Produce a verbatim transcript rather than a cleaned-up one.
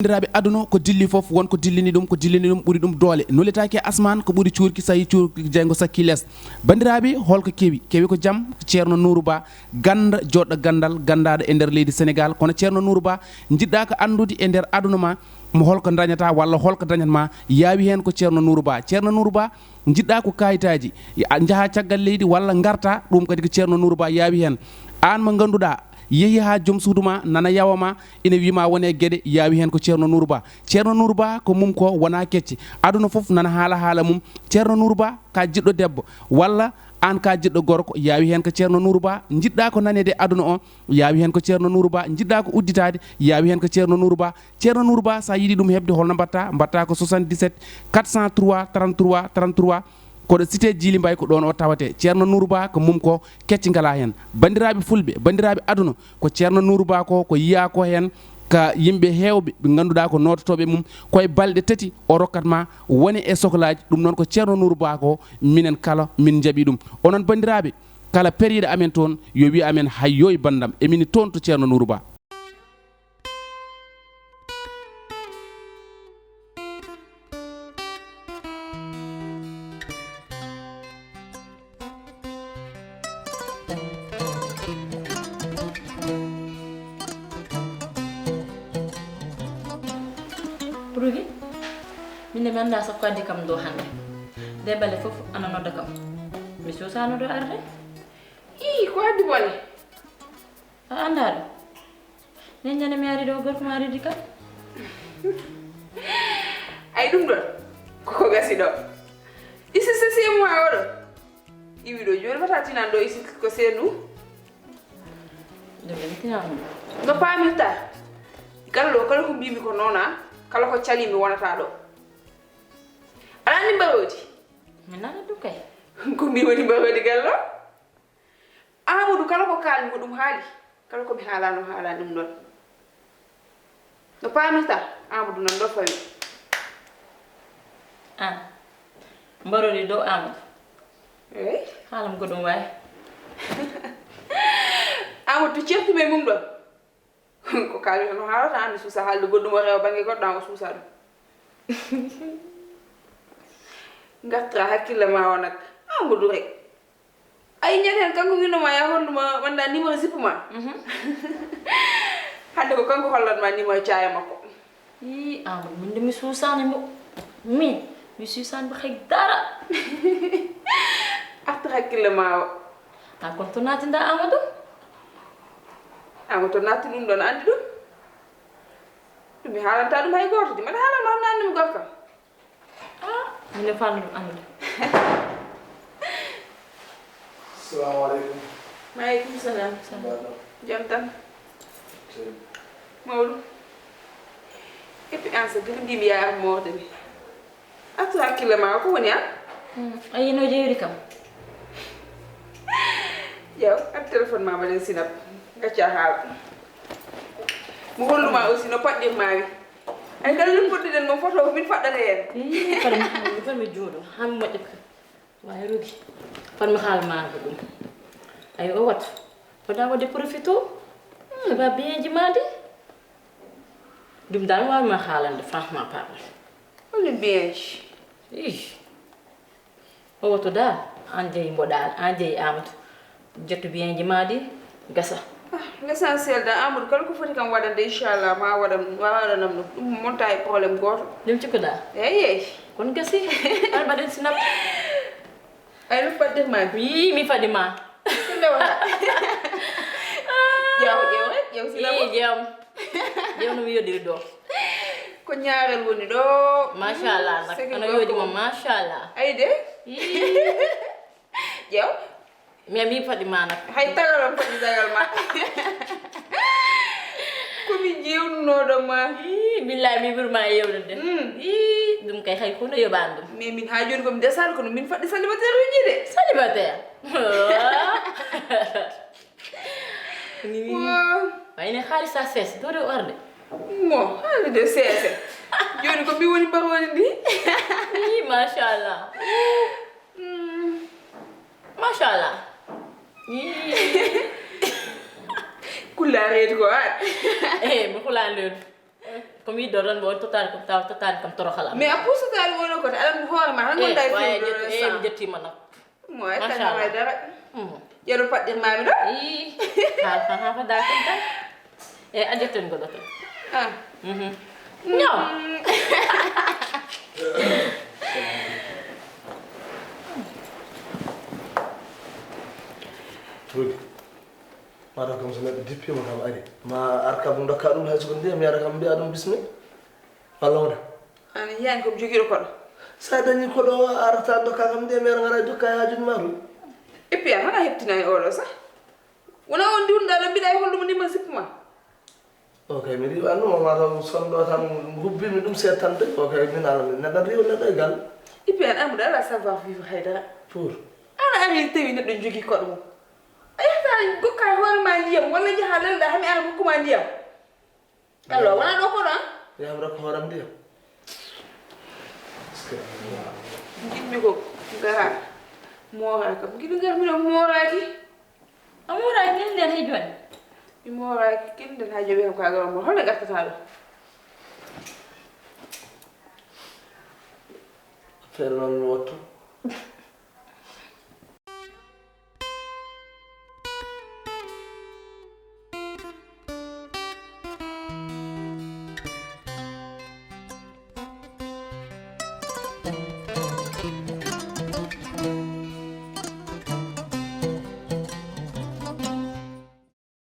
Banndiraaɓe, aduna ko dilli fof, won ko dillini ɗum, ko dillini ɗum ɓuri ɗum doole. Nuletaake e asmaan, ko ɓuri cuurki, so yii cuurki jeyngo sakki lees. Banndiraaɓe, holko kewi? Kewi ko jam, ko Ceerno Nuuru Ba, gannda, joɗɗo ganndal, ganndaaɗo e nder leydi Senegaal. Kono Ceerno Nuuru Ba, njiɗɗa ko anndude e nder aduna ma, mo holko dañata walla holko dañat ma, yaawi heen ko Ceerno Nuuru Ba. Ceerno Nuuru Ba, njiɗɗa ko kayitaaji, a njaha caggal leydi walla ngarta, ɗum kadi ko Ceerno Nuuru Ba yaawi heen. Aan mo ngannduɗaa, yehi haa joom suudu ma nana yawa ma, ina wii ma won e geɗe, yaawi heen ko Ceerno Nuuru Ba. Ceerno Nuuru Ba ko mum ko wona kecce. Aduna fof nana haala haala mum. Ceerno Nuuru Ba ka jiɗɗo debbo, walla aan ka jiɗɗo gorko, yaawi heen ko Ceerno Nuuru Ba. Njiɗɗa ko naneede aduna o, yaawi heen ko Ceerno Nuuru Ba. Njiɗɗa ko udditaade, yaawi heen ko Ceerno Nuuru Ba. Ceerno Nuuru Ba, so a yiɗi ɗum heɓde, holno mbaɗta? Mbaɗta ko soixante-dix-sept quatre cent trois trente-trois trente-trois. Koɗo cité Djily Mbaye, ko ɗoon o tawate. Ceerno Nuuru Ba ko mum ko kecci ngala heen. Banndiraaɓe fulɓe, banndiraaɓe aduna, ko Ceerno Nuuru Ba ko, ko yiya ko heen ka yimɓe heewɓe ɓe ngannduɗaa ko noototooɓe mum, koye balɗe tati o rokkat ma wone e soklaaji. Ɗum noon ko Ceerno Nuuru Ba ko, minen kala min njaɓi ɗum. Onon banndiraaɓe, kala periiɗo amen toon, yo wiy amen, "Hayyoy banndam, emin toon to Ceerno Nuuru Ba." Rugi, min de mi anndaa sakko addi kam ɗo hannde. Nde bale fof ana nodda kam. Mi suusaano ɗo arde. Ii, ko addi bone? A anndaa ɗum? Min ñande mi ari ɗo, gorko ma ridi kam. Ay, ɗum ɗon koko gasi ɗo. Isi sesi e mo oɗo. Iwi ɗo jooni wata tinan ɗo isi ko senu. Ɗum ɗum tinan. No paamirta? Kala ɗo, kala ko mbimi ko noona, kala ko cali mi wonata ɗo. Alaa ni mbaroodi? Mi nana ɗum kay. Ko mbi woni mbaroodi gallo? Amadou, kala ko kaalmi ko ɗum haali, kala ko mi haalaano haalaani ɗum ɗon. No paamirta, Amadou nan ɗo fawi. An, mbarori dow Amadou? Eey. Haalam ko ɗum wayi. Amadou to certumi e mum ɗon. Ko kaalmi tan o haalata, mi suusa haalde goɗɗum o rewa bannge goɗɗo, an o suusa ɗum. Ngartira hakkille ma o nak, Amadou rek. Ay, ñande hen kanko wino ma ya hollu ma wanda numéro zipu ma. Mhm. Hande ko kanko hollat ma numéro caaya makko. Ii, Amadou, min de mi suusani mo. Min, mi suusani mo hay dara. Artu hakkille ma o. A kon to naati nda Amadou? Amadou to naati ɗum ɗon andi ɗum. Ɗum mi haalanta ɗum hay gooto di. Mbaɗa haalano hannde anndi mi gorko. Ah, mino fannu ɗum anndude. Assalamu alaikum. Maaleykum salam. Mbaɗɗon? Jam tan. Sey. Mawɗum. Et puis an sa gila mbimi yaar moorde mi. Artu hakkille ma ko woni an? Hmm, a yino jeyri kam. Yaw, at téléphone ma mbaɗen sinap. Gacca haala. Mo holluma aussi no paɗɗirmami. Ay, kala ɗum poɗɗiɗen moom, photo ko min faɗɗata heen. Ii, fotmi, fotmi jooɗo, haa mi moƴƴa ka. Waawi rugi. Fotmi haala maa ko ɗum. Ay, o watu. Ko ɗa waɗi profito? Hmm, ba biyeeji maa de. Ɗum dal waawi ma haalande, franchement parler. Holi biyeeji? Ih. O watu dal, an jeyi mbo dal, an jeyi Amadou. Jettu biyeeji maa ɗi gasa. Ah, l'essentiel da Amadou, kala ko foti kam waɗande, inchallah, ma waɗan, ma waɗanam ɗum. Ɗum monta e problème gooto. Ɗum cikkuɗa? Eey, eey. Kon gasi. An mbaɗen sinap. Ay, no fadde ma? Wi, mi fadi ma. Ko ndewata? Ƴeew, ƴeew rek, ƴeew sinap. Ii, ƴeew. Ƴeew no mi yodiri ɗo. Ko ñaarel woni ɗo. Machallah, nak. Ana yodi mo, machallah. Ay de. Ii. Ƴeew. Mais mi faɗi ma nak. Hay tagal on faɗi tagal ma. Ko mi jewnunooɗo ma. Ii, billahi mi ɓuri ma yewnude. Mm. Ii, ɗum kay hay hunde yoɓani ɗum. Mais min ha joni ko mi desal kono min faɗi célibataire uji de. Célibataire? Ni. Wo. Wayne xaalis a sees, doo de warde. Mo, haalde seese. Joni ko mi woni mbarwani ndi. Ii, machallah. Mm. Machallah. Ii. Kulla reedu ko an. Eh, mi hulaani reedu. Ko mi yiɗɗo tan, mo on tottaani kam, tawa tottaani kam toroxal am. Mais a puusataali wonoo koto aɗa anndi hoore ma tan Eh, gonda e waaye fewndo ƴettu- eh, mi ƴettiima nag. Moy tan Machallah. Haydara. Mm. Yeru paɗɗirmaami ɗo. Ii, haal tan haa fadaa tan tan. E a ƴetten goɗɗo tan. Ah. Mhm. No. Tuuɗi. Mataw kam so neɗɗo dippiima kam ari. Ma ar kam ndokka ɗum hay soko ndiyam yara kam mbiya ɗum bismilla. Walla wona? An yiyaani ko mi jogiiɗo koɗo. Sa dañi koɗo arata ndokka kam ndiyam yara ngara jokka e haajuji ma ɗum. Et puis an hana heɓtinaani oɗo sah. Wona on ndiwnuɗa ɗo mbiɗa e hollumo ndimma sippu ma. O kay mi riiwannuma mataw sonɗo tan hubbimi ɗum seeɗa tan de. O kay min ala min neɗɗan riiwa neɗɗo e gal. Et puis an amuɗa ala savoir vivre Haydara. Pour. An ari tawi neɗɗo jogii koɗo mum. A yahata gokka e hoore ma ndiyam walla njaha lelɗa hami ara gokkuma ndiyam. Allo wona ɗo koɗo an. Yamra ko hooram ndiyam. Jiɗmi ko gara moora kam jiɗi gar mino mooraaki. A mooraaki nden hay jooni. Mi mooraaki kin nden ha joɓi kam ka gara mo holle gartata ɗo. Feere noon mi wottu.